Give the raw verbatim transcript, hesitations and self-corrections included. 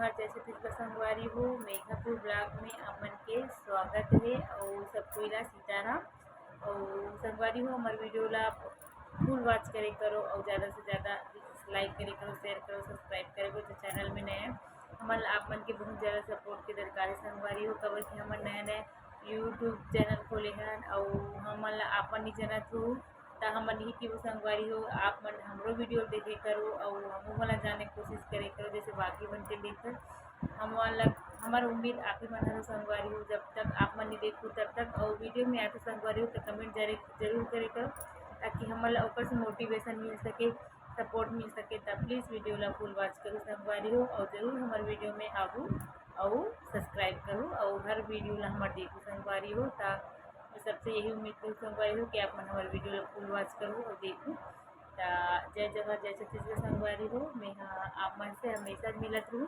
हर जय छत्तीसगढ़ संगवारी हो, मेघापुर vlog में आप मन के स्वागत हे। अउ सब कोई ला सीताराम। अउ संगवारी हो, हमर video ला full watch करे करो अउ ज़्यादा से ज़्यादा like करे करो, share करो, subscribe करे करो। जो channel में नया हमन आप मन के बहुत ज़्यादा support के दरकार हे संगवारी हो, काबर कि हमन नया नया YouTube channel खोले हन अउ हमन ला आप मन नहीं जानत हो, त हमन यही कि वो संगवारी हो, आप मन हमरो video देखे करो अउ हमू मन ला जाने के कोशिश करे करो, जैसे बाकी मन के देखो। हमन ला, हमर उम्मीद आप ही मन हरो संगवारी हो, जब तक आप मन नहीं देखो तब तक। अउ video में आते संगवारी हो तो comment जरे-, जरूर करे करो, ताकि हमन ला ओकर से motivation मिल सके, support मिल सके। त please video ला full watch करो संगवारी हो, अउ जरूर हमर video में आबू अउ subscribe करो अउ हर video ला हमर देखो संगवारी हो। त सबसे यही उम्मीद करो संगवारी हो कि आप मन हमर video ला full watch करो अउ देखो। त जय जोहार, जय छत्तीसगढ़ संगवारी हो। मैं ह आप मन से हमेशा मिलत रहूँ।